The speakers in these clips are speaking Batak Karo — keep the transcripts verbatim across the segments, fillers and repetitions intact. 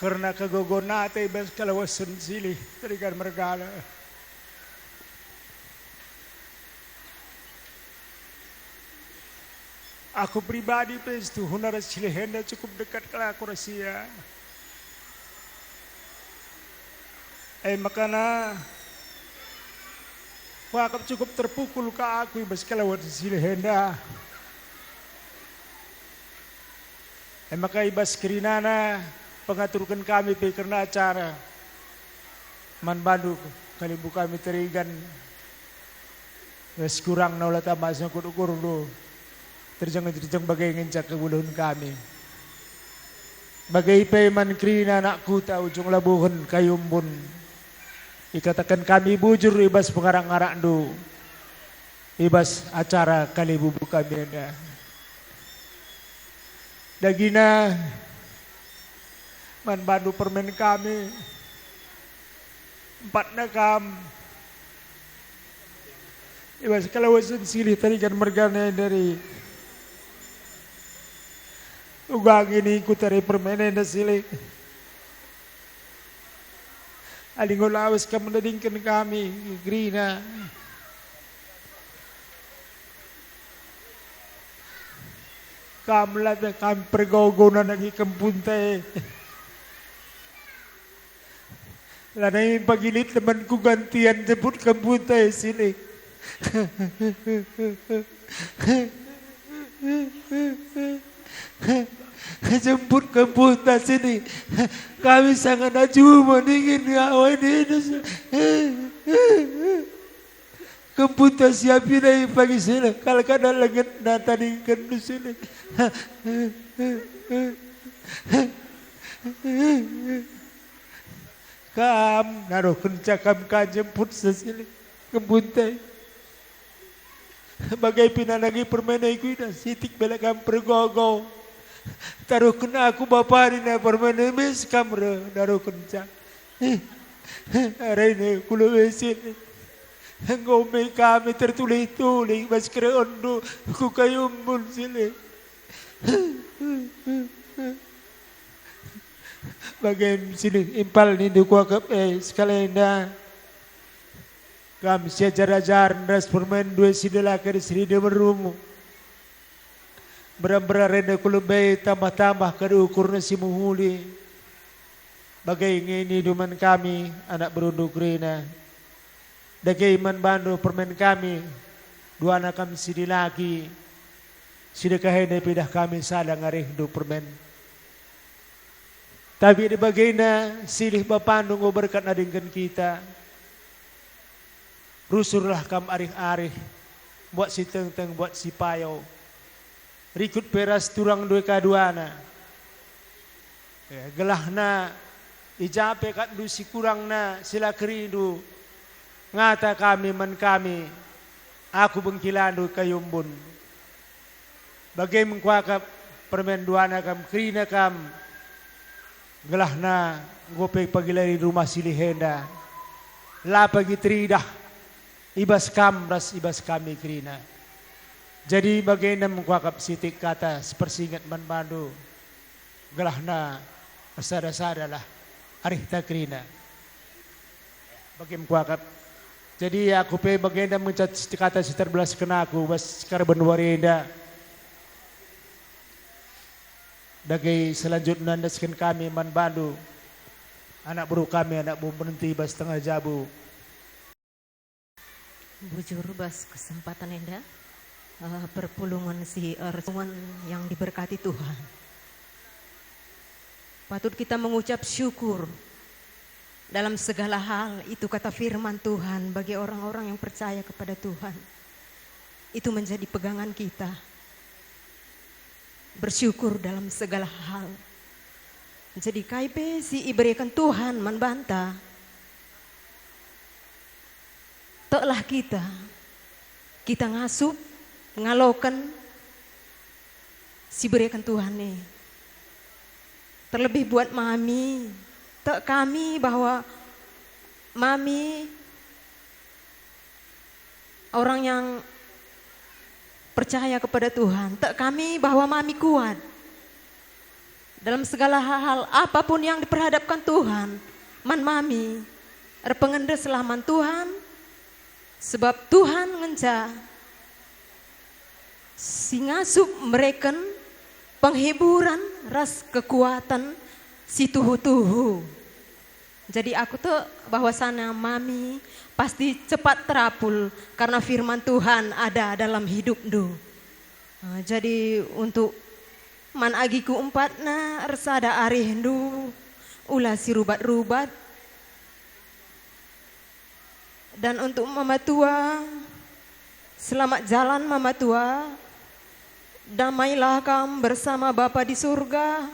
kerna kegogon ate i bas kalawesen silih Tarigan mergana. Aku pribadi pe situhuna ras silih enda cukup dekat kal aku ras ia. E makana, kuakap cukup terpukul ka aku i bas kalawesen silih enda. E maka i bas kerinana pengaturken kami pe kerna acara man bandu kalimbubu kami Tarigan. Sekurangna ola tama sengkut ukurndu, terjeng-terjeng bage ngenca kegeluhen kami. Bage pe man kerina anak kuta ujung labuhen Kayu Embun. Ikataken kami bujur i bas pengarak-ngarakndu i bas acara kalimbubu kami enda. Dagina man bandu permen kami, empatna kam i bas kalawesen silih Tarigan mergana enda. Uga ngeningku tare permen enda silih. Adi enggo lawes kam ndadingken kami kerina, kam la pe kam pergogo nandangi kempunta e. Lanai pagi lit temanku gantian jemput kempunta e silih. Jemput kempunta silih. Kami sangana juma ningen awan inus. Kempunta si api ndai pagi silih, kal kada lengetna tadingkenndu silih. Kam, naruhkenca kam ka jemput silih kempunta e. Bage pe nandangi permen e kuidah sitik bela kam pergogo. Taruhken aku bapa nina permen e, mis kam reh naruhkenca. Arina ku lebe silih. Enggo me kami tertulih-tulih bas kereonndu ku Kayu Embun silih. Bage silih impal nindu kuakap e sekalenda. Kam si ajar-ajaren ras permen dua si dilaki ras rida merumu. Mbera-mbera renda ku lebe tambah-tambah kade ukurna si mehuli. Bage nge nindu man kami, anak berundu kerina. Dage man bandu permen kami, duana kam si dilaki, si dekah enda pe idah kami sada ngarihndu permen. Tapi adi bagenda, silih bapandu enggo berkat nadingken kita. Rusurlah kam arih-arih, mbuat si tengteng, mbuat si payo. Rikut pe ras turang ndai ka duana. Ya, gelahna i ja pe katndu si kurangna si la kerindu, ngata kami man kami, aku bengkilandu Kayu Embun. Bage me kuakap permen duana kam, kerina kam, gelahna enggo pe pagilari rumah silih enda. La pagi teridah i bas kam ras i bas kami kerina. Jadi bagenda me kuakap sitik kata si persinget man bandu, gelahna ersada-sadalah arihta kerina. Bage me kuakap. Jadi aku pe bagenda me kata si terbelasken aku bas karaben wari enda. Dage selanjutna endesken kami man bandu, anak beru kami, anak beru merenti bas tengah jabu. Bujur bas kesempatan enda, eh, perpulungen si, eh, yang diberkati Tuhan. Patut kita mengucap syukur dalam segala hal, itu kata firman Tuhan bagi orang-orang yang percaya kepada Tuhan. Itu menjadi pegangan kita. Bersyukur dalam segala hal. Jadi kai pe si ibereken Tuhan man banta, teklah kita, kita ngasup, ngaloken si ibereken Tuhan e. Terlebih buat mami, tek kami bahwa mami orang yang percaya kepada Tuhan, tek kami bahwa mami kuat. Dalam segala hal, apapun yang diperhadapkan Tuhan man mami, erpengendeslah man Tuhan, sebab Tuhan ngenca si ngasup mereken penghiburan ras kekuatan si tuhu-tuhu. Jadi aku tek bahwasana mami pasti cepat terapul karena firman Tuhan ada dalam hidupndu. Ah, jadi untuk man agiku empatna ersada arihndu, ula si rubat-rubat. Dan untuk mama tua, selamat jalan mama tua. Damailah kam bersama Bapa di surga.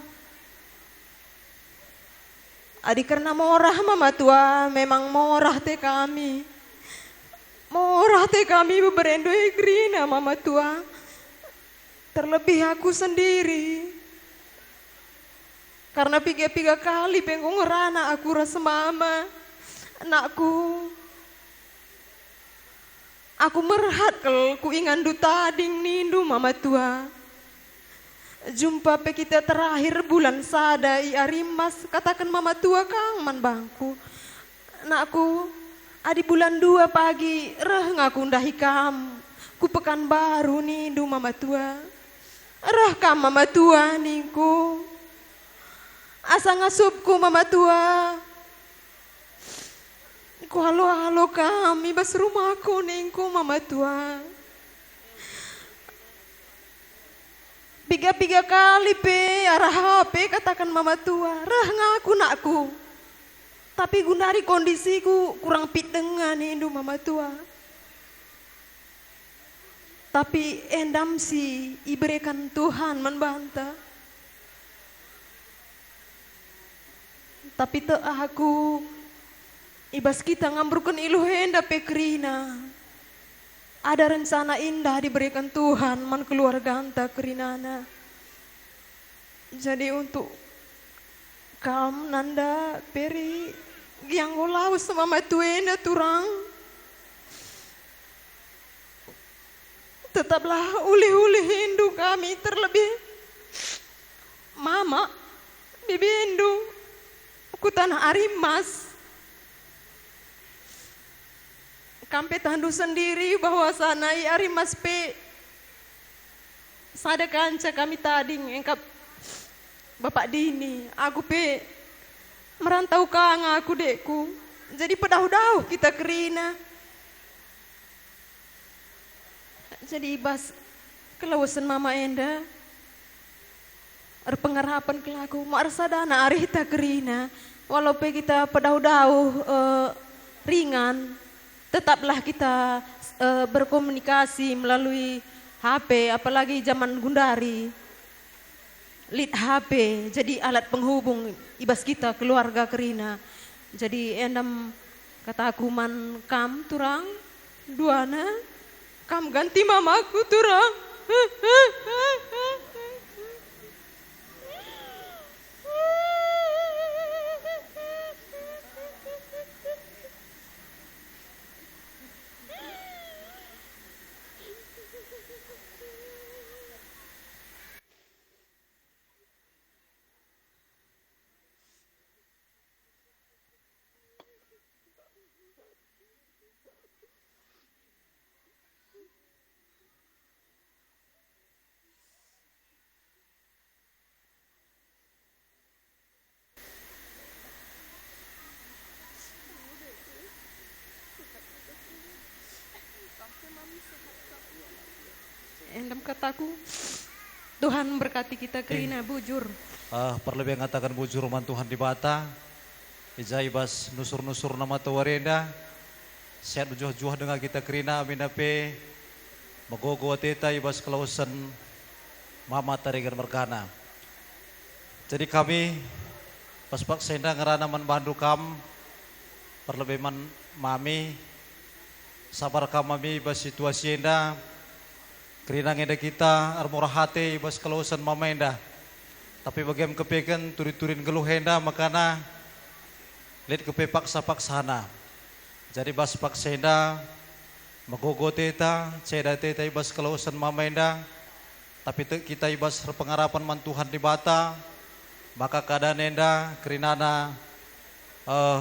Adi kerna morah mama tua, memang morah te kami. Morah te kami beberendu e kerina mama tua. Terlebih aku sendiri. Karena piga-piga kali pe enggo ngerana aku ras mama. Anakku, aku merhat kal kuinganndu tading nindu mama tua. Jumpa pe kita terakhir bulan sada i Arimas, kataken mama tua kang man bangku, "Nakku, adi bulan dua pagi reh nga aku ndahi kam ku Pekanbaru," nindu mama tua. "Reh kam mama tua," ningku. "Asa ngasupku mama tua, kualo-alo kam i bas rumahku," ningku mama tua. Piga-piga kali pe arah H P kataken mama tua, "Reh nga aku, nakku." Tapi gundari kondisiku kurang pit denga nindu mama tua. Tapi endam si ibereken Tuhan man banta. Tapi tek aku, i bas kita ngamburken iluh enda pe kerina, ada rencana indah dibereken Tuhan man keluarganta kerinana. Jadi untuk kam, Nanda, Peri, gia enggo lawes mama tua enda turang. Tetaplah ulih-ulihindu kami, terlebih mama, bibindu, ku tanah Arimas. Kam pe tehndu sendiri bahwasana i Arimas pe sada kanca kami tading engkap Bapak Dini. Aku pe merantau ka nga aku, dekku. Jadi pedauh-dauh kita kerina. Jadi i bas kelawesen mama enda, erpengarapen kal aku, muat ersadana arihta kerina, walau pe kita pedauh-dauh, eh, ringan, tetaplah kita, eh, berkomunikasi melalui H P, apalagi zaman gundari. Lit H P jadi alat penghubung i bas kita keluarga kerina. Jadi endam kataku man kam turang, duana, kam ganti mamaku turang. Endam kataku, Tuhan berkati kita kerina bujur. Ah, perlebe ngataken bujur man Tuhan Dibata. I ja i bas nusur-nusurna matawari enda, sehat mejuah-juah denga kita kerina, aminna pe megogo ateta i bas kelawesen mama tarigan mergana. Jadi kami, bas paksa enda ngerana man bandu kam, perlebe man mami, sabar kam mami bas situasi enda, kerina nge enda kita ermurah ate i bas kelawesen mama enda. Tapi bage me kepeken turi-turin nggeluh enda makana lit kepe paksa-paksana. Jadi bas paksa enda, megogo ateta, ceda ateta i bas kelawesen mama enda, tapi tek kita i bas erpengarapen man Tuhan Dibata, Maka keadaan enda kerinana, eh,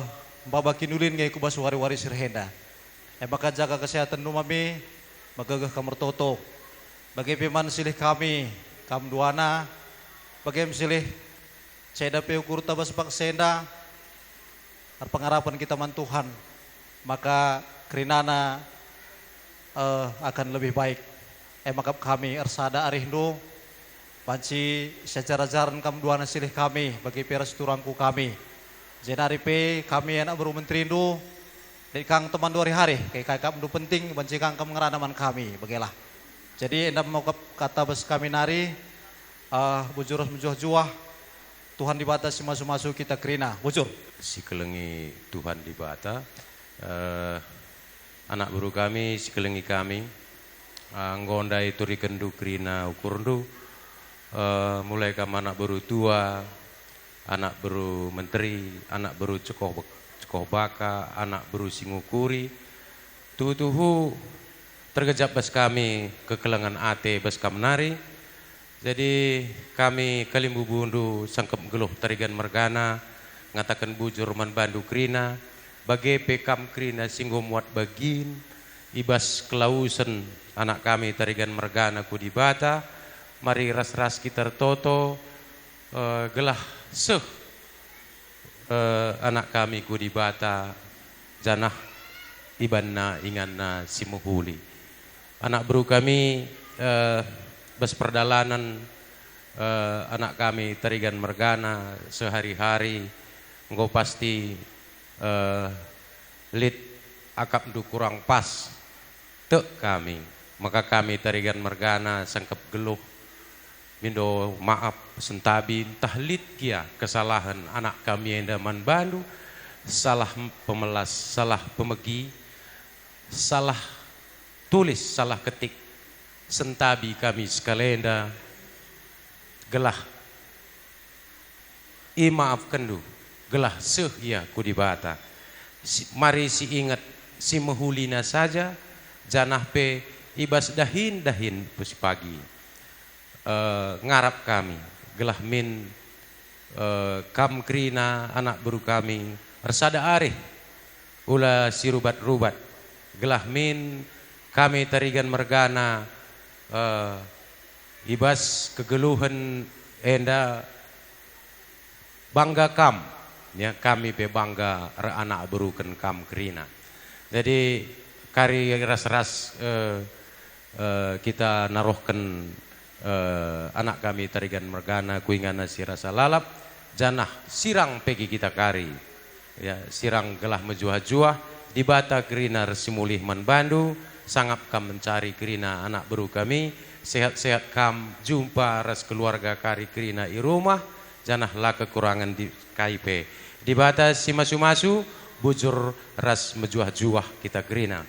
maba kinulin nge ku bas wari-wari si reh enda. E maka jaga kesehatenndu mami, megegeh kam ertoto. Bage pe man silih kami, kam duana, bage me silih ceda pe ukurta bas paksa enda, erpengarapen kita man Tuhan, maka kerinana, eh, akan lebih baik. E maka kami ersada arihndu, banci siajar-ajaren kam duana silih kami, bage pe ras turangku kami. Jenari pe kami anak beru menterindu, lit kang temanndu ari-ari, kai-kai akapndu penting, banci kang kam ngerana man kami, bagelah. Jadi enda me kap-, kata bas kami nari, eh, bujur ras mejuah-juah, Tuhan Dibata si masu-masu kita kerina. Bujur. Sikelengi Tuhan Dibata, eh, anak beru kami, sikelengi kami, eh, enggo ndai turikenndu kerina ukurndu, eh, mulai kam anak beru tua, anak beru menteri, anak beru cekoh bek-, cekoh baka, anak beru si ngukuri, tuhu-tuhu tergejap bas kami kekelengen ate bas kam nari. Jadi kami kalimbubundu sangkep geluh Tarigan mergana ngataken bujur man bandu kerina, bage pe kam kerina si enggo muat bagin i bas kelawesen anak kami Tarigan mergana ku Dibata, mari ras-ras kita ertoto, eh, gelah seh eh, anak kami ku Dibata, janah ibanna inganna si mehuli. Anak beru kami, eh, bas perdalanen, eh, anak kami Tarigan mergana sehari-hari enggo pasti, eh, lit akapndu kurang pas. Tek kami, maka kami Tarigan mergana sangkep geluh mindo maaf sentabi ntah lit gia kesalahen anak kami enda man bandu, salah pemelas, salah pemegi, salah tulis, salah ketik, sentabi kami sekalenda gelah imaafkenndu, gelah seh ia ku Dibata. Si-, mari siinget si mehulina saja, janah pe i bas dahin-dahin pagi, eh, ngarap kami, gelah min, eh, kam kerina anak beru kami ersada arih, ula si rubat-rubat, gelah min kami Tarigan mergana, eh, i bas kegeluhen enda bangga kam, ya, kami pe bangga eranak beruken kam kerina. Jadi, kari ras-ras, eh, eh, kita naruhken, eh, anak kami Tarigan mergana ku inganna si rasa lalap, janah sirang pegi kita kari. Ya, sirang gelah mejuah-juah, Dibata kerina ersimulih man bandu, sangap kam mencari kerina anak beru kami, sehat-sehat kam jumpa ras keluarga kari kerina i rumah, janah la kekurangen di-, kai pe. Dibata si masu-masu, bujur ras mejuah-juah kita kerina.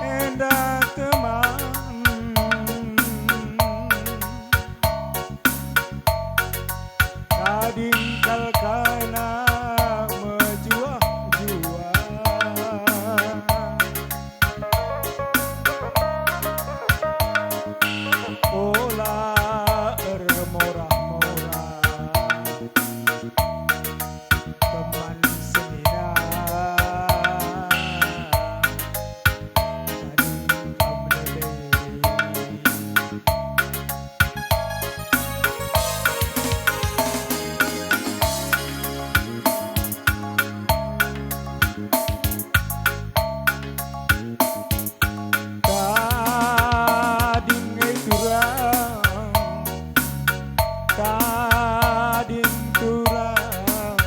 Enda teman, tading kal kalna mejuah-juah. Ola ermorah-morah, teman senina, tading kam lebe. turang,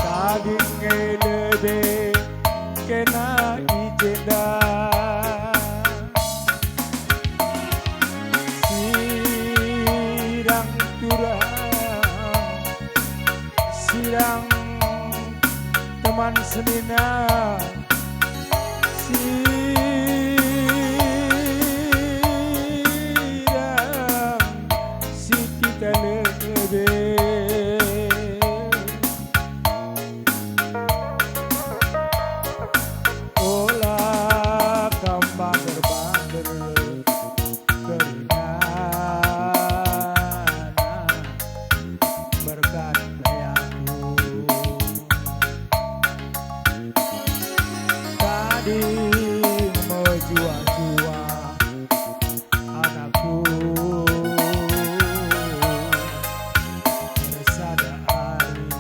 tading e lebe kena i jenda. Sirang turang, sirang teman senina, sirang si kita lebe. Ola kam bander-bander kerina berkat aku. Tadi mejuah-juah anakku sada ari.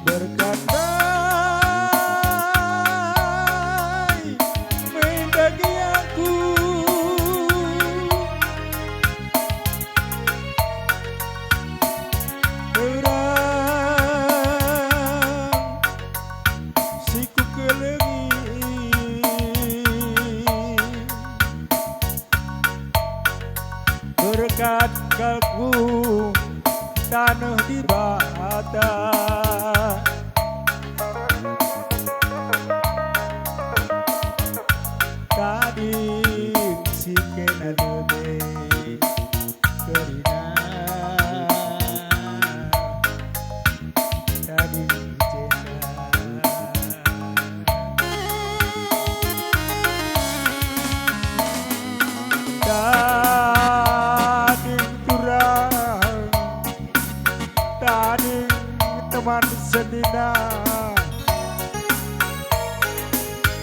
Berkat ndai mendaki aku. Terang si kukelengi. Berkat kalku taneh Dibata. Tading si kena lebe kerina. Tading jenda. Tading turang, tading teman senina,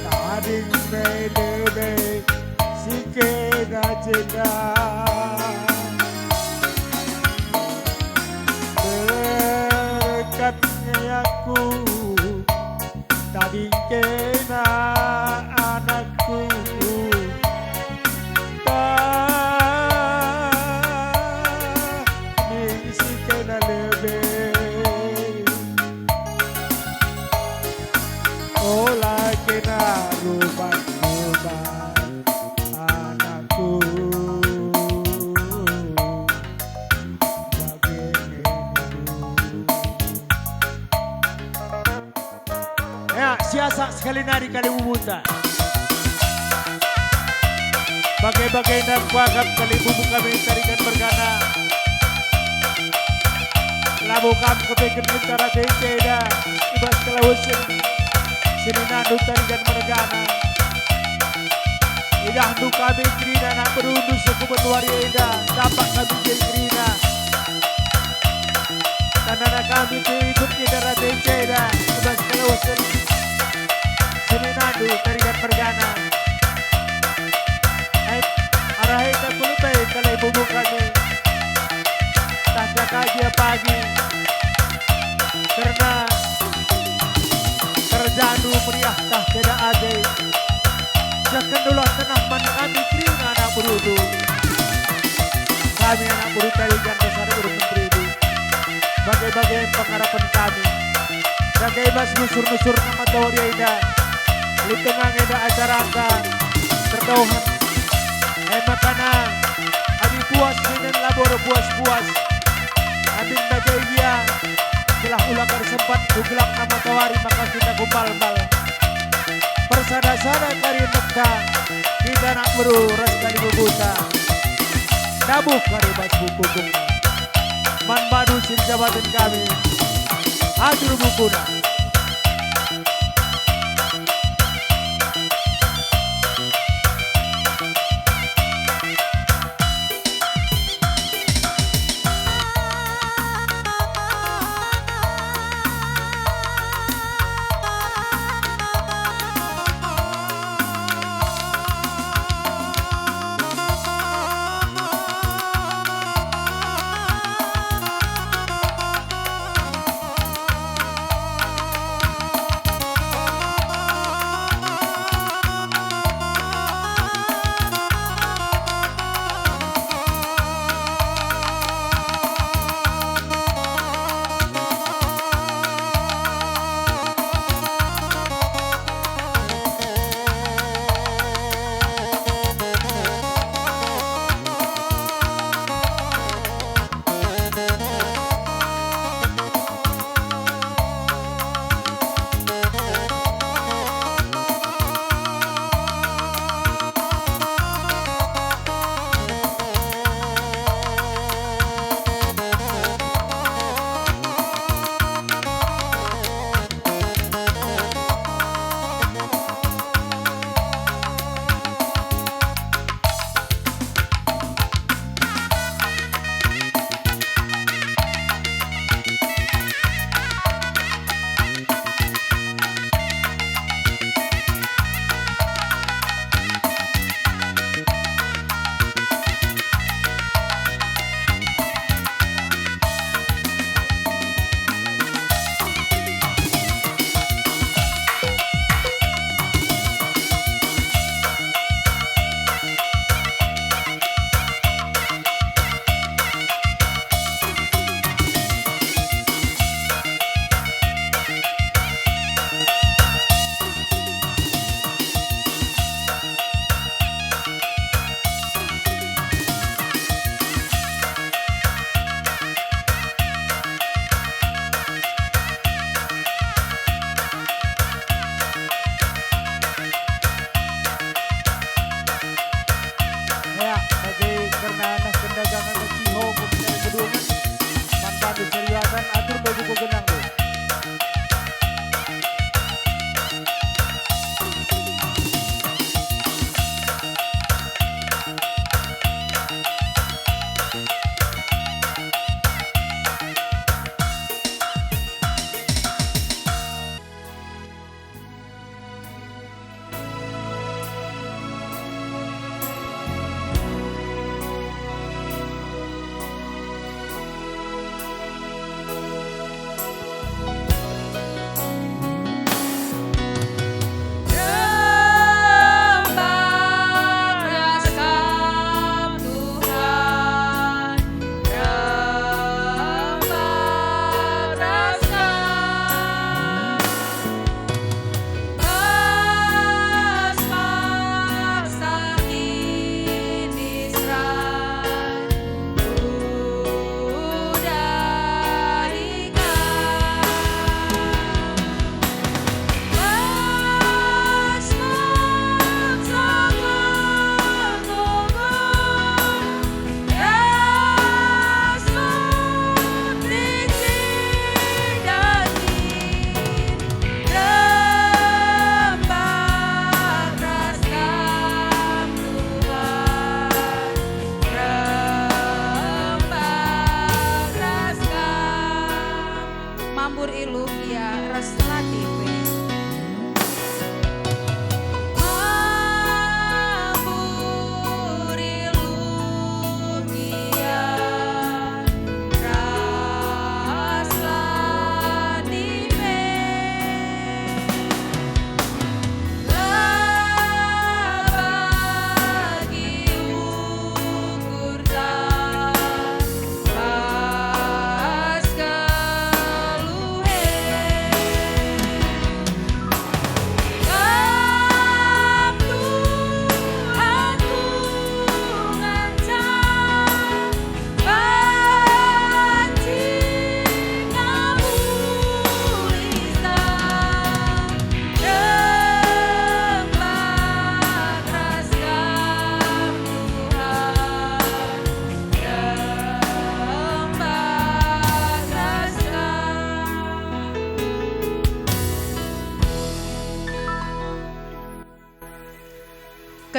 tading lebe si kena jenda. Berkat nge aku, tading kena anakku. Tading si kena lebe. Ola kena ruban-ruban anakku. Bage nge nindu. Ya, siasak sekali nari kalimbubuta. Bage-bage enda kuakap kalimbubu kami Tarigan mergana. Labo kam kepeken tentara D C enda i bas kelawesen seninandu Tarigan mergana. Idahndu kami kerina anak berundu sekuben wari enda, tampak kami je kerina. Tanana kami pe ikut ngendara D C enda, i bas kelawesen seninandu Tarigan mergana. Ai, arah enda kulumbai kalimbubu kami. Tah jaka gia pagi, kerna kerjandu meriah tah ceda ate. Siahkendulah tenah man kami kerina anak berundu. Kami anak beru Tarigan ras anak beru Menteri. Bage-bage pengarapen kami. Dage i bas nusur-nusurna matawari enda, lit denga nge enda acaranta terdauhen. E makana, adi puas dingen labo erpuas-puas. Adi ndage gia, gelah ula ka ersempat ku gelapna matawari maka kita kumbal-mbal. Persada-sada kari mekta, kita anak beru ras kalimbubuta. Ndabuh kari bas bukungna. Man bandu si njabaten kami, ajur bukuna.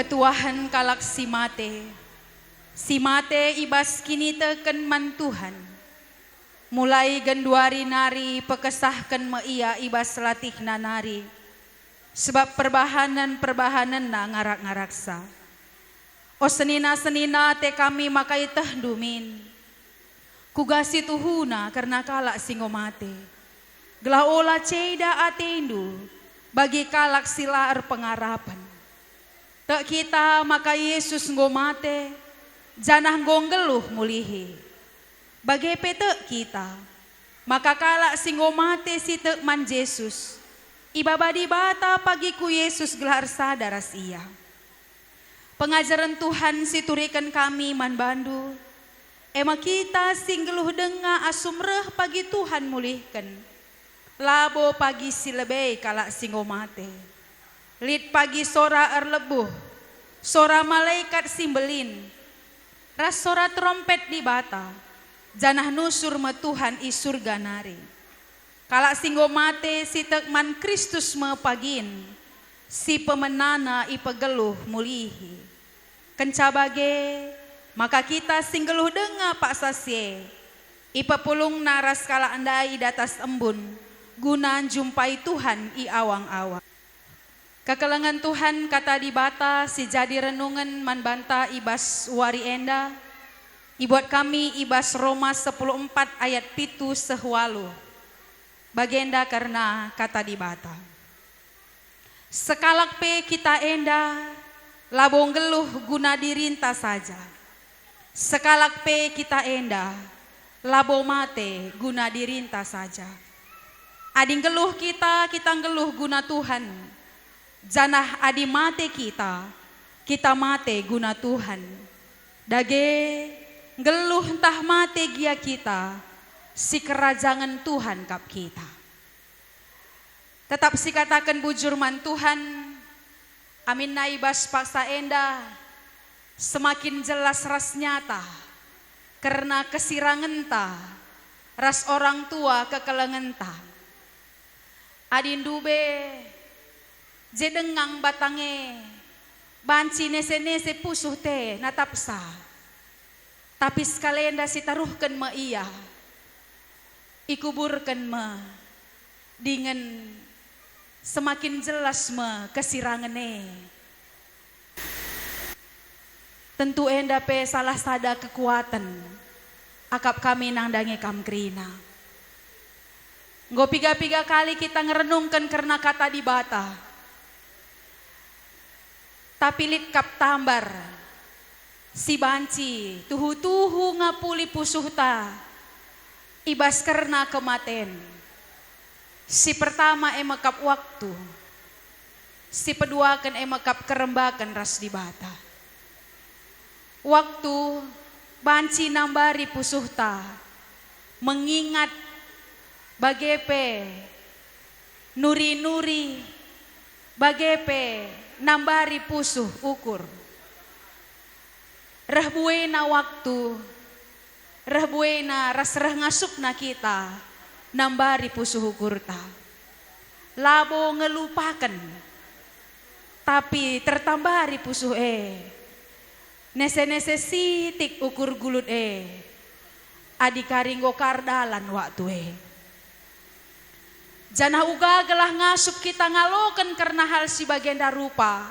Tuahen kalak si mate, si mate i bas kiniteken man Tuhan. Mulai genduari nari pekesahken me ia i bas latihna nari, sebab perbahanen-perbahanenna ngarak-ngaraksa. O senina-senina, ate kami maka ietehndu min. Kuga si tuhuna kerna kalak si enggo mate, gelah ola ceda atendu bagi kalak si la erpengarapen. Tek kita maka Jesus enggo mate, janah enggo nggeluh mulihi. Bage pe tek kita maka kalak si enggo mate si tek man Jesus, ibaba Dibata pagi ku Jesus gelah ersada ras Ia. Pengajaren Tuhan si ituriken kami man bandu, e me kita si nggeluh denga asum reh pagi Tuhan mulihken. Labo pagi si lebe kalak si enggo mate. Lit pagi sora erlebuh, sora malekat si mbelin, ras sora terompet Dibata, janah nusur me Tuhan i Surga nari. Kalak si enggo mate si tek man Kristus me pagin, si pemenana ipegeluh mulihi. Kenca bage, maka kita si nggeluh denga paksa si e, ipepulungna ras kalak ndai i datas embun, guna njumpai Tuhan i awang-awang. Kekelengen Tuhan, Kata Dibata si jadi renungen man banta i bas wari enda, ibuat kami i bas Roma sepuluh empat ayat pitu seh waluh. Bagenda kerna Kata Dibata. Sekalak pe kita enda labo nggeluh guna dirinta saja. Sekalak pe kita enda labo mate guna dirinta saja. Adi nggeluh kita, kita nggeluh guna Tuhan. Janah adi mate kita, kita mate guna Tuhan. Dage, nggeluh ntah mate gia kita, sikerajangen Tuhan kap kita. Tetap sikataken bujur man Tuhan, aminna i bas paksa enda semakin jelas ras nyata kerna kesirangenta ras orang tua kekelengenta. Adi ndube, je dengang batang e, banci nese-nese pusuh te natapsa. Tapi sekalenda sitaruhken me ia, ikuburken me, dingen semakin jelas me kesirangen e. Tentu enda pe salah sada kekuaten akap kami nandangi kam kerina. Enggo piga-piga kali kita ngerenungken kerna Kata Dibata. Tapi lit kap tambar si banci tuhu-tuhu ngapuli pusuhta i bas kerna kematen. Si pertama e me kap waktu, si peduaken e me kap kerembaken ras Dibata. Waktu banci nambari pusuhta, mengingat, bage pe nuri-nuri, bage pe nambari pusuh ukur. Reh buena waktu, reh buena ras reh ngasupna kita nambari pusuh ukurta. Labo ngelupaken, tapi tertambari pusuh e. Nese-nese sitik ukur gulut e, adi kari enggo ka erdalan waktu e. Janah uga gelah ngasup kita ngaloken kerna hal si bagenda rupa,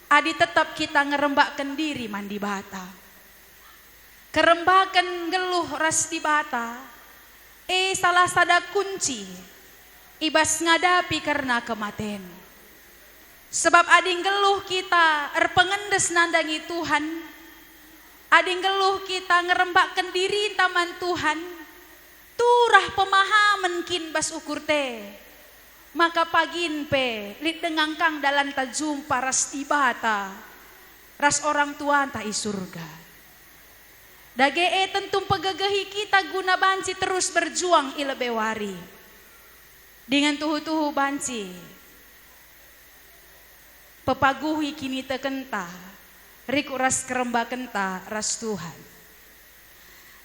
adi tetap kita ngerembakken diri man Dibata. Kerembaken nggeluh ras Dibata, e salah sada kunci i bas ngadapi kerna kematen. Sebab adi nggeluh kita erpengendes nandangi Tuhan, adi nggeluh kita ngerembakken dirinta man Tuhan, turah pemahamen kin bas ukur te, maka pagin pe lit denga ngkang dalanta jumpa ras Dibata, ras orang tuanta i Surga. Dage e tentu mpegegehi kita guna banci terus berjuang i lebe wari. Dingen tuhu-tuhu banci pepaguhi kinitekenta, rikut ras kerembakenta ras Tuhan.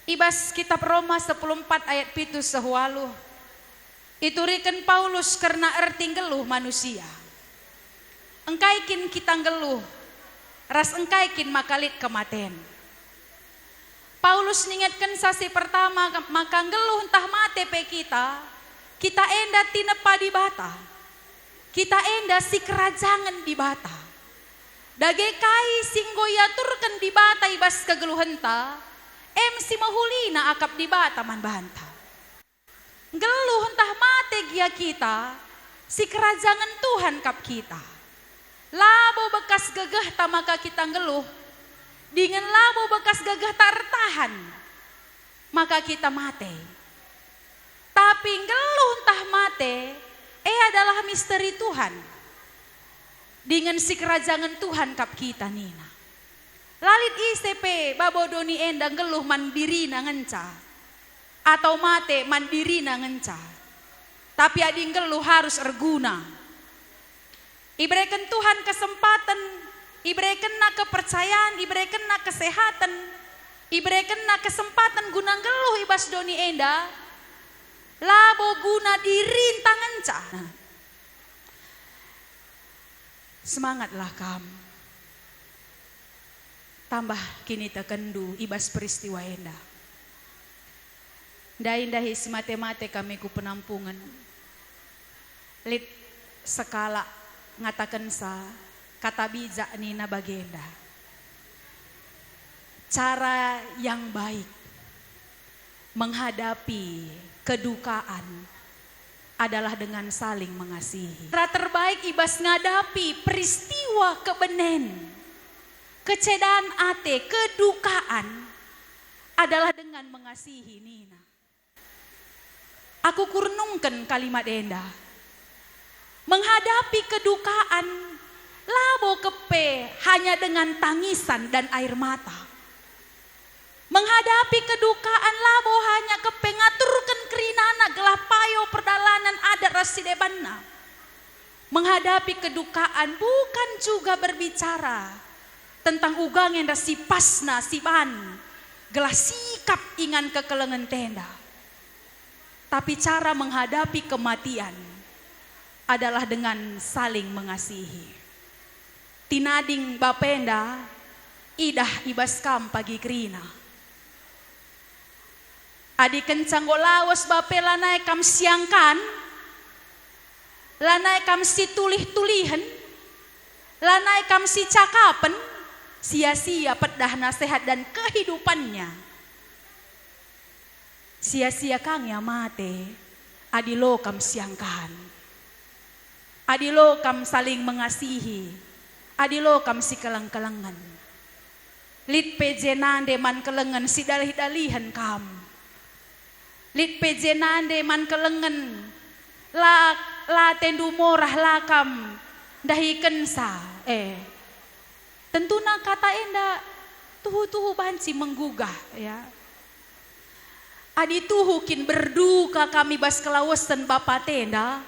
I bas kitab Roma sepuluh empat ayat pitu seh waluh, ituriken Paulus kerna erti nggeluh manusia. Engkai kin kita nggeluh? Ras engkai kin maka lit kematen? Paulus ningetkenca si pertama maka nggeluh ntah mate pe kita, kita enda tinepa Dibata. Kita enda sikerajangen Dibata. Dage kai si enggo iaturken Dibata i bas kegeluhenta, em si mehulina akap Dibata man banta. Nggeluh ntah mate gia kita, sikerajangen Tuhan kap kita. Labo bekas gegehta maka kita nggeluh, dingen labo bekas gegehta ertahan maka kita mate. Tapi nggeluh ntah mate, e adalah misteri Tuhan. Dingen sikerajangen Tuhan kap kita nina. La lit ise pe babo doni enda nggeluh man dirina ngenca, atau mate man dirina ngenca. Tapi adi nggeluh harus erguna. Ibereken Tuhan kesempaten, iberekenNa kepercayan, iberekenNa kesehatan, iberekenNa kesempaten guna nggeluh i bas doni enda, labo guna dirinta ngenca. Semangatlah kam. Tambah kinitekenndu i bas peristiwa enda. Ndai ndahi si mate-mate kami ku penampungen. Lit sekalak ngatakenca kata bijak nina bagenda, cara yang baik menghadapi kedukaan adalah dengan saling mengasihi. Cara terbaik i bas ngadapi peristiwa kebenen, kecedan ate, kedukaan adalah dengan mengasihi, nina. Aku kurenungken kalimat enda. Menghadapi kedukaan labo kepe hanya dengan tangisan dan air mata. Menghadapi kedukaan labo hanya kepe ngaturken kerinana gelah payo perdalanen adat ras si debanna. Menghadapi kedukaan bukan juga berbicara tentang uga nge enda si pasna si ban gelah sikap ingan kekelengenta enda. Tapi cara menghadapi kematian adalah dengan saling mengasihi. Tinading bapenda idah i bas kam pagi kerina. Adi kenca enggo lawes bape lanai kam siangkan, lanai kam situlih-tulihen, lanai kam sicakapen, sia-sia pedah nasehat dan kehidupannya. Sia-sia ka nge ia mate, adi lo kam siangkan. Adi lo kam saling mengasihi, adi lo kam sikeleng-kelengen. Lit pe jenande man kelengen sidalih-dalihen kam. Lit pe jenande man kelengen la, la atendu morah la kam ndahikenca, eh. Tentuna kata enda tuhu-tuhu banci menggugah, ya. Adi tuhu kin berduka kami bas kelawesen bapata enda,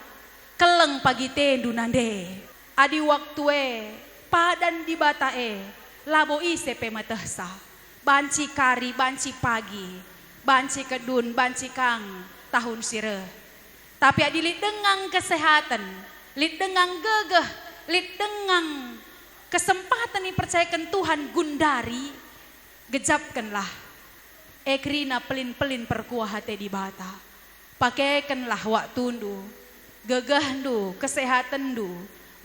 keleng pagi atendu nande. Adi waktu e, padan Dibata e, labo ise pe metehsa. Banci kari, banci pagi, banci kedun, banci kang tahun si reh. Tapi adi lit denga kesehaten, lit denga gegeh, lit denga kesempaten ipercayaken Tuhan gundari, gejapkenlah. E kerina pelin-pelin perkuah ate Dibata. Pakekenlah waktundu, gegehndu, kesehatenndu,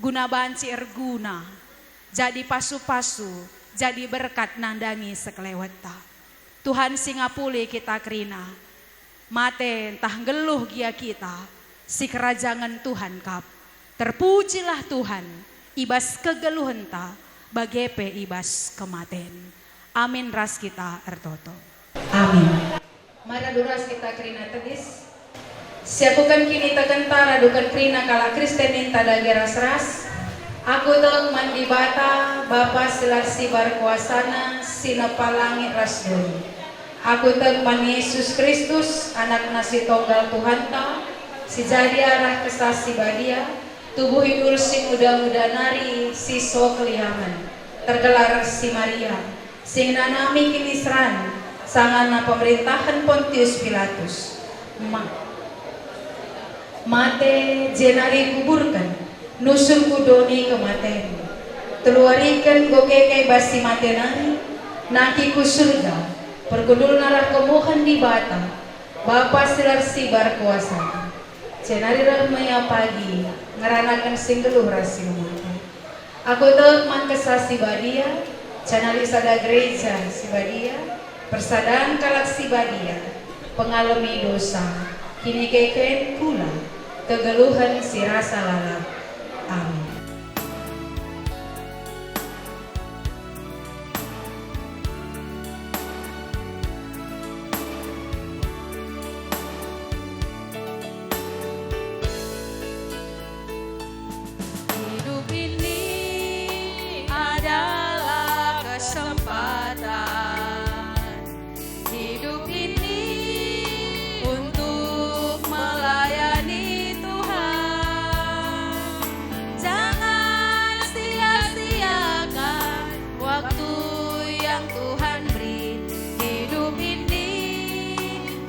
guna banci erguna, jadi pasu-pasu, jadi berkat nandangi sekelewetta. Tuhan si ngapuli kita kerina. Mate ntah nggeluh gia kita, sikerajangen Tuhan kap. Terpujilah Tuhan, i bas kegeluhenta, bage pe i bas kematen. Amin, ras kita ertoto. Amin. Mari radu ras kita kerina tedis. Siakuken kinitekenta raduken kerina kalak Kristen ninta dage ras-ras. Aku tek man Dibata, Bapa si la ersibar kuasana, si nepa langit ras doni. Aku tek man Yesus Kristus, AnakNa si Tonggal Tuhanta, si jadi arah Kesah Si Badia, tubuh idur si nguda-nguda nari, si so keliamen, tergelar si Maria, si ngenanami kiniseran, sangana pemerintahen Pontius Pilatus. Ma-, mate, jenari kuburken, nusur ku doni kematen. Keluariken enggo keke bas si mate nari, nangkih ku Surga, perkundulna reh kemuhen Dibata, Bapa si la ersibar kuasana. Jenari reh me Ia pagi, ngeranaken si nggeluh ras si mate. Aku tek man Kesah Si Badia, janah lit sada gereja si badia, persadan kalak si badia, pengalemi dosa, kinikeken kula, kegeluhen si rasa lalap. Amin. Hidup ini adalah kesempatan. Hidup ini untuk melayani Tuhan. Jangan sia-siakan waktu yang Tuhan beri. Hidup ini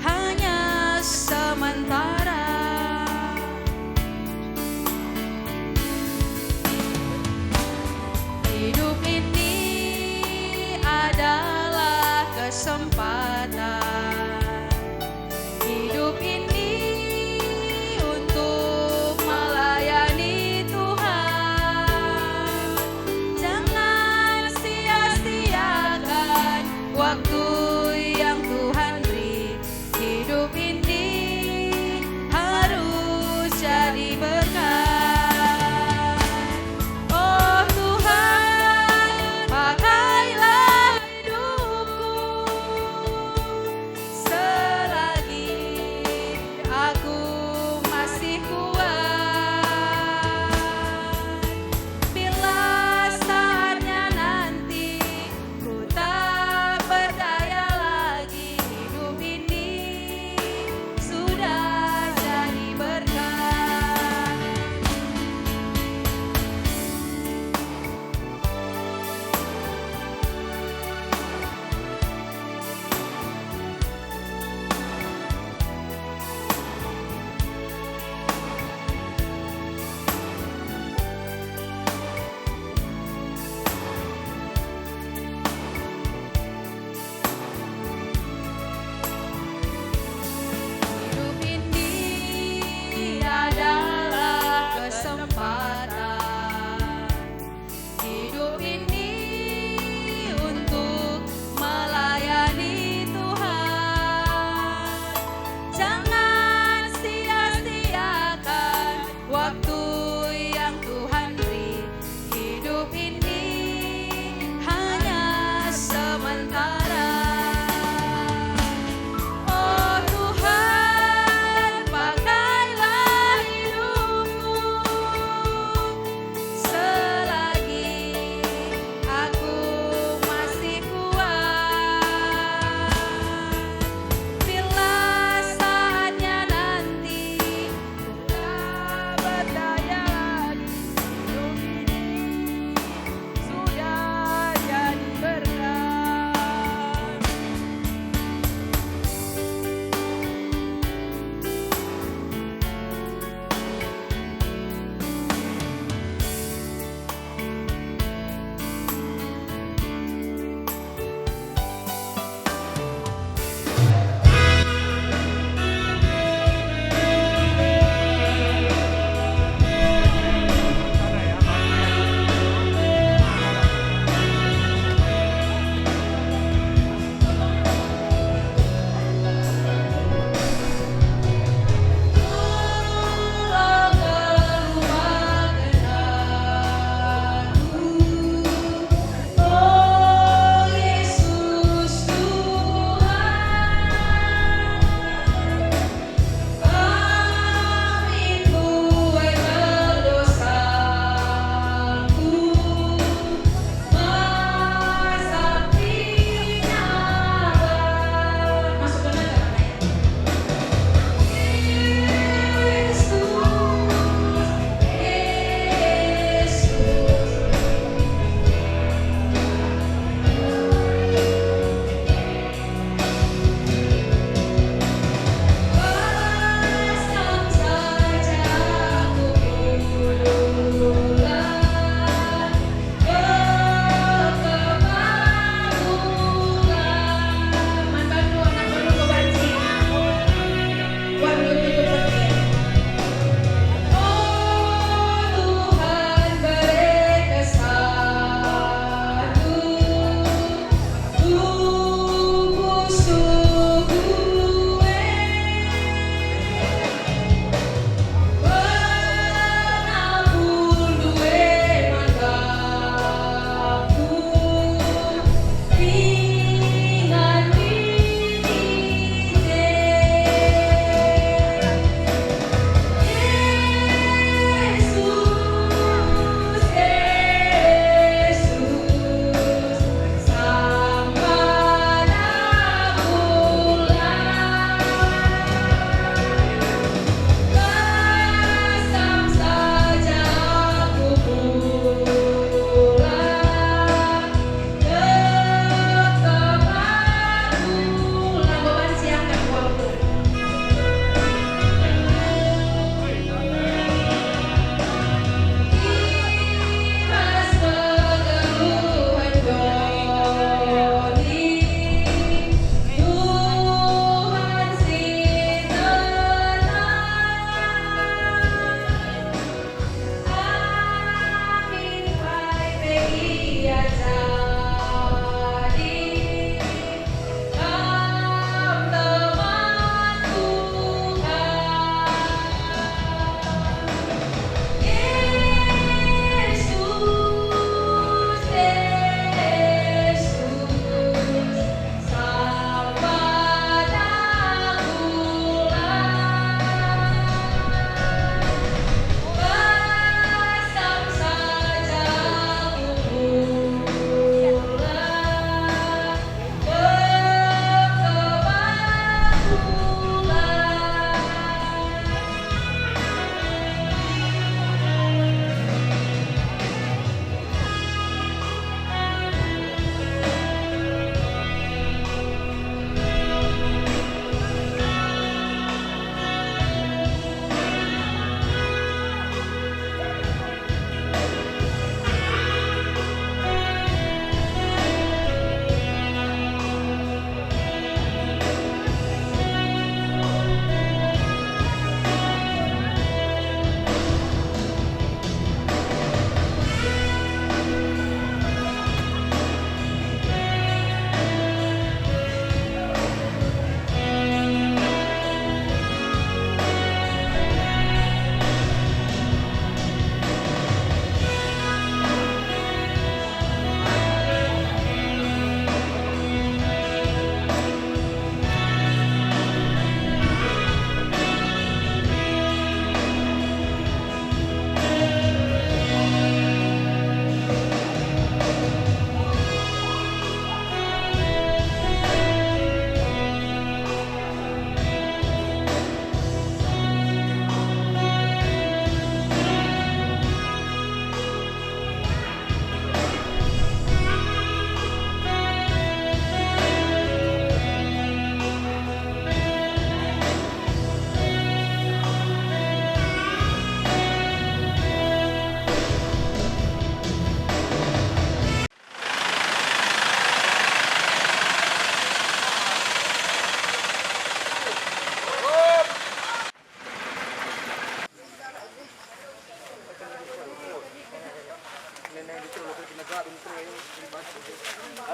hanya sementara. Hidup ini adalah kesempatan. Hidup ini untuk melayani Tuhan. Jangan sia-siakan waktu yang Tuhan beri. Hidup ini harus jadi berkat. Oh Tuhan, pakailah hidupku selagi aku masih kuat. Bila saatnya nanti ku tak berdaya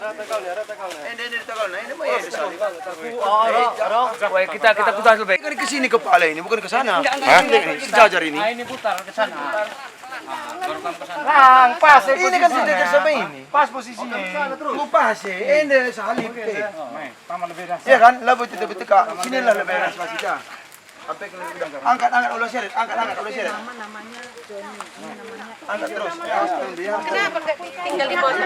Ende, ende, takalna, ende, mau ya, salib. Wah, kita, kita putar dulu, Bek. Kan ke sini kepala ini, bukan ke sana. Enggak, enggak, Hah? enggak, Ini, kita. Sejajar ini. Ah, ini putar ke sana. Ah, dorong ke sana. Lang, pas, eh, Ini kan posisinya. sejajar sama ini. Pas posisinya. Lu pas, eh. Ende salib, eh. Iya kan? Labu itu betul, Kak. Sinilah lebih enak pas kita. Angkat, angkat, ulah seret, angkat, angkat, ulah seret. Angkat terus. Ya, ya. Kenapa tinggal di bawah?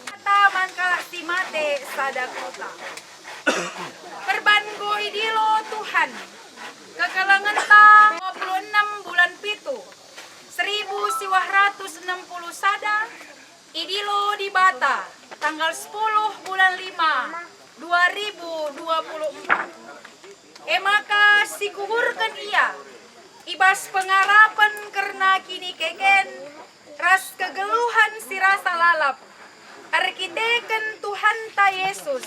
Kata man kalak si mate sada kota. Perban enggo idilo Tuhan kekelengenta dua puluh enem bulan pitu, seribu siwah ratus enem puluh sada, idilo Dibata tanggal sepuluh bulan lima dua ribu dua puluh empat. E maka sikuhurken ia i bas pengarapen kerna kinikeken ras kegeluhen si rasa lalap, erkiteken Tuhanta Jesus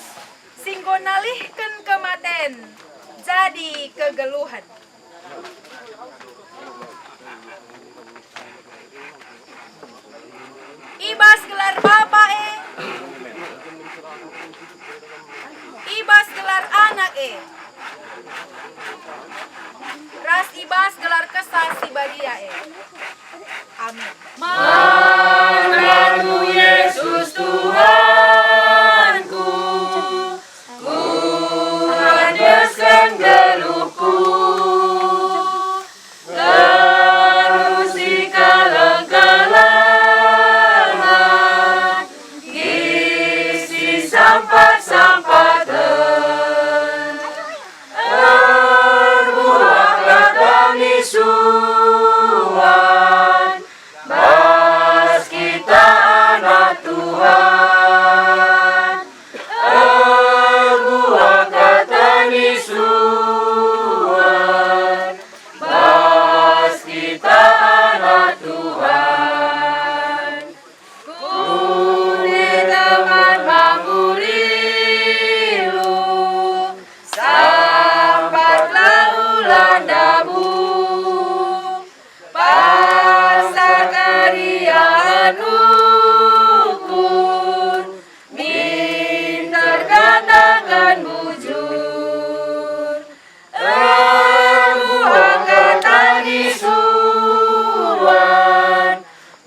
si enggo nalihken kematen jadi kegeluhen. I bas gelar Bapa e, i bas gelar Anak e, ras i bas gelar Kesah Si Badia e. Amin. Man bandu, Yesus Tuhanku, kuendesken geluhku. Geluh si kaleng-kalengen, ngisi sampat-sampaten. Erbuah kata nisuan, bas kita anak Tuhan. Erbuah kata nisuan, bas kita anak Tuhan. Kune teman mangurilu, sampatlah ulan dabu. Pas Sakaria nukun, minter kataken bujur. Erbuah kata nisuan,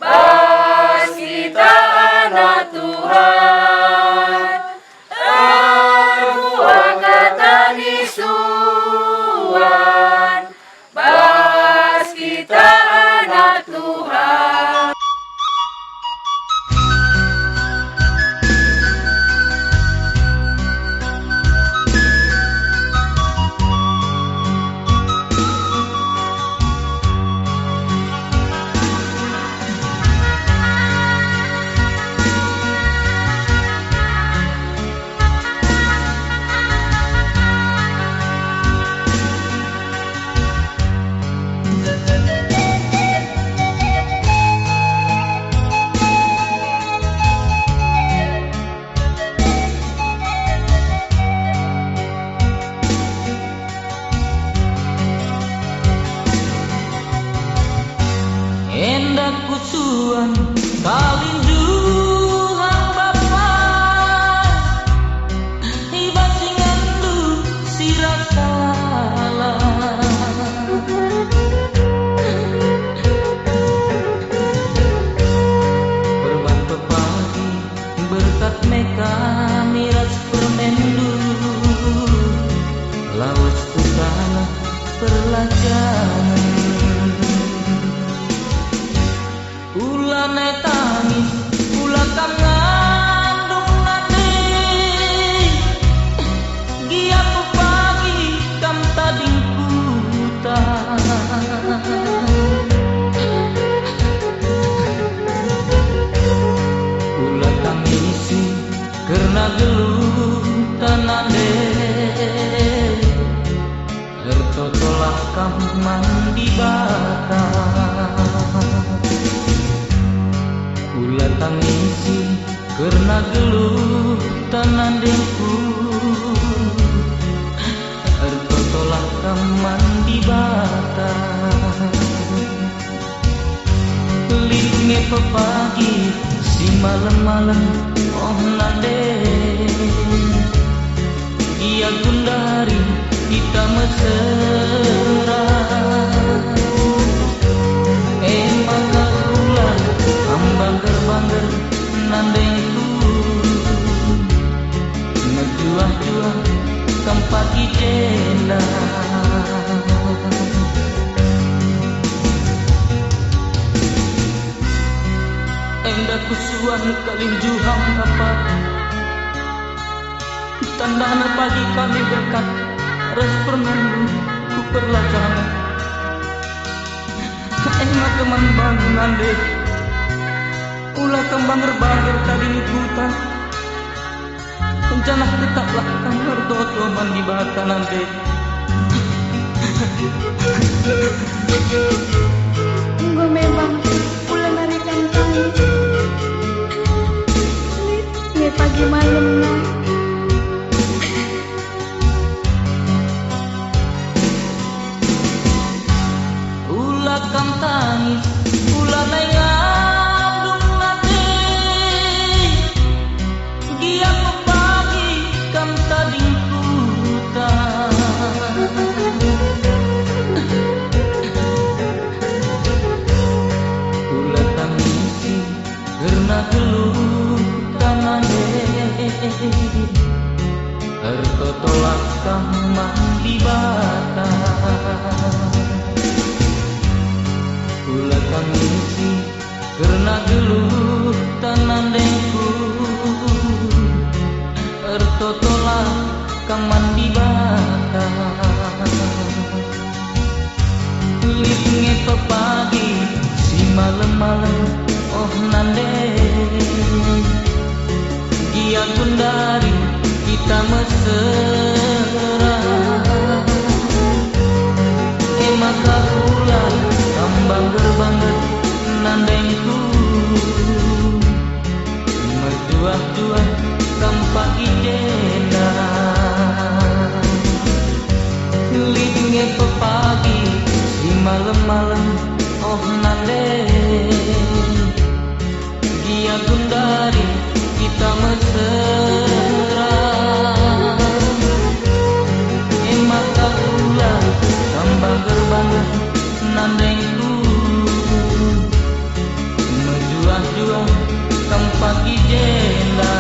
bas kita anak Tuhan. Erbuah kata nisuan, bas kita anak Tuhan. Enda kusuan kalinduhan Bapa, i bas inganNdu si rasa lalap. Perban pepagi berkat me kami ras permenNdu, lawes ku taneh perla Jangan. Ula nai tangis, ula kam ngandung nande. Gia pepagi kam tading kuta. Ula tangisi kerna geluhta nande. Ertotolah kam man Dibata. Ula tangisi kerna geluhta nandengku. Ertotolah kam man Dibata. Lit nge pepagi si malem-malem, oh nande. Gia gundari kita mesera. E maka ula kam bangger-bangger nandengku. Mejuah-juah kam pagi jenda. Enda kusuan kalinjuham dapat. Tandana pagi kami berkat ras permendu ku perlajangan. E maka man bangun nande. Ula kam bangger-bangger tading kuta. Janah tetaplah kam ertoto man Dibata nande. Enggo me bangku, ula nari kam tangis. Lit nge pagi malemna. Ula kam tangis, ula nai ngandung nande. Gia pepagi kam tading kuta. Ula tangisi kerna geluhta nande. Ertotolah kam man Dibata. Ula tangisi kerna geluhta nandengku. Ertotolah kam man Dibata. Lit nge pepagi si malem-malem, oh nande. Gia gundari kita mesera. E maka ula kam bangger-bangger nandengku. Mejuah-juah kam pagi jenda. Lit nge pepagi si malem-malem, oh nande. Gia gundari kita mesera. E maka ula kam bangger-bangger nandengku. Mejuah-juah kam pagi jenda.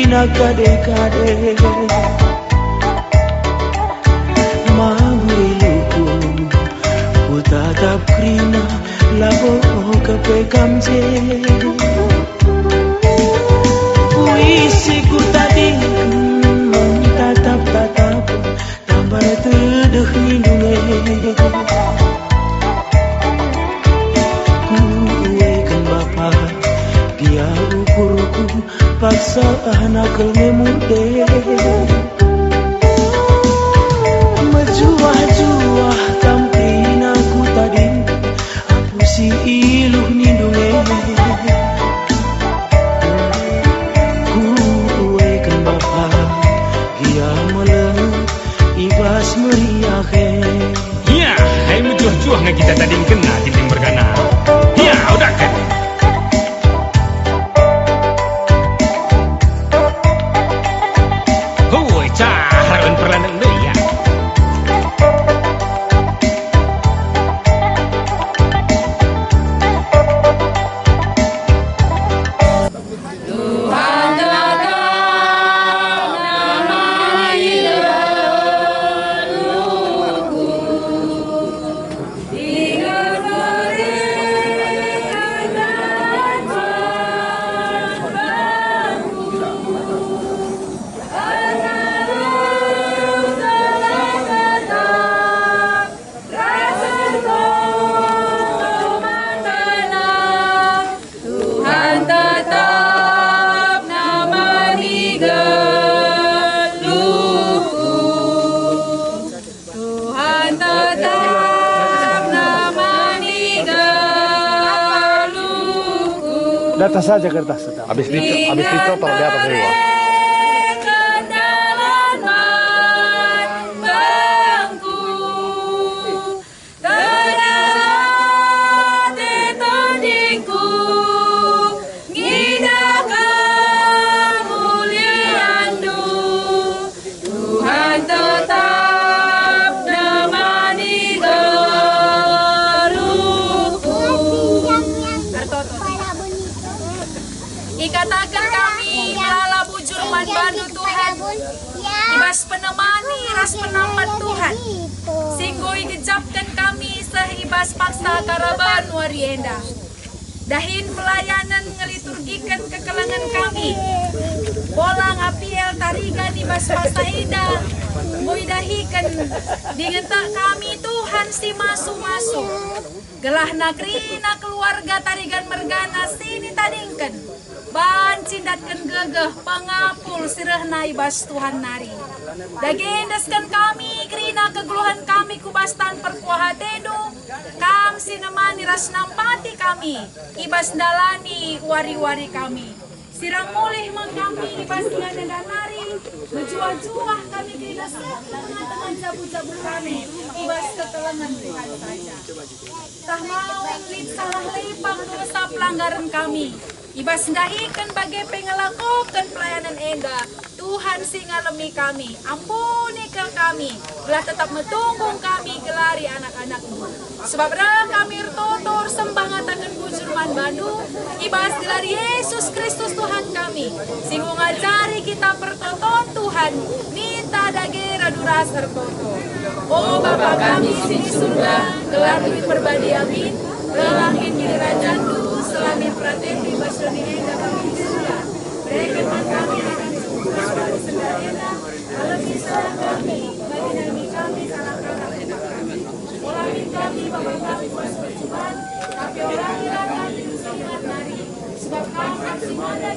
Na kade-kade mabui luhku, kutatap kerina labo kepe kam je. Kuisi kutadingken tatap-tatap, tamba tedeh nindung e. Kuweken Bapa, gia ukurku paksa nakel nge murde. Mejuah-juah kam kerina kutading, aku si iluh nindung e. Kuweken Bapa, gia melem i bas meriah e. Ia, hai mejuah-juah nge kita tadingkenna Ginting mergana. Ia, odaken. Hoi, cah, rawen perlanen deh, ia. Tuhan tetap nemani geluhku. Tuhan tetap nemani geluhku. Di atas saja kertas tetap. Habis di, habis dicopot di atas dewa. Kendalan matengku. Tenang ate tadingku, ngidah kemulianNdu, Tuhan tetap nemani geluhku. Ertoto. Ikataken kami melala bujur man bandu, Tuhan, i bas penemani ras penampat Tuhan, si enggo igejapken kami seh i bas paksa karaban wari enda. Dahin pelayanen ngeliturgiken kekelengen kami, bolang apiel tarigan i bas paksa enda enggo idahiken dingen tek kami, Tuhan, si masu-masu. Gelahna kerina keluarga tarigan mergana si nitadingken, banci ndatken gegeh pengapul si rehna i bas Tuhan nari. Dage endesken kami kerina kegeluhen kami ku bas tan perkuah ateNdu, Kam si nemani ras nampati kami i bas ndalani wari-wari kami. Sirang mulih me kami i bas ingan enda nari, mejuah-juah kami kerina seh i tengah-tengah jabu-jabu kami i bas kekelengen Tuhan saja. Tah mau lit salah lepang dosa pelanggaran kami, i bas ndahiken bage pe ngelakoken pelayanen enda, Tuhan si ngalemi kami, ampuni kal kami, gelah tetap metunggung kami gelari anak-anakNdu. Sebab reh kami ertoto ersembah ngataken bujur man baNdu, i bas gelar Yesus Kristus Tuhan kami, si enggo ngajari kita pertoton Tuhan, ninta dage radu ras ertoto. O Bapa kami si di surga, gelarNdu iperbadia min, gelah kin kinirajanNdu, seh la min peratenNdu i bas doni enda bagi di surga. Bereken man kami ingan si kugas bagi sendalena, alemi salah kami, bagi nami kami salah kalak anak kami. Ola min kami baba kami kuas percuban, tapi olangilah kami dosa kami nari, sebab Kam si mada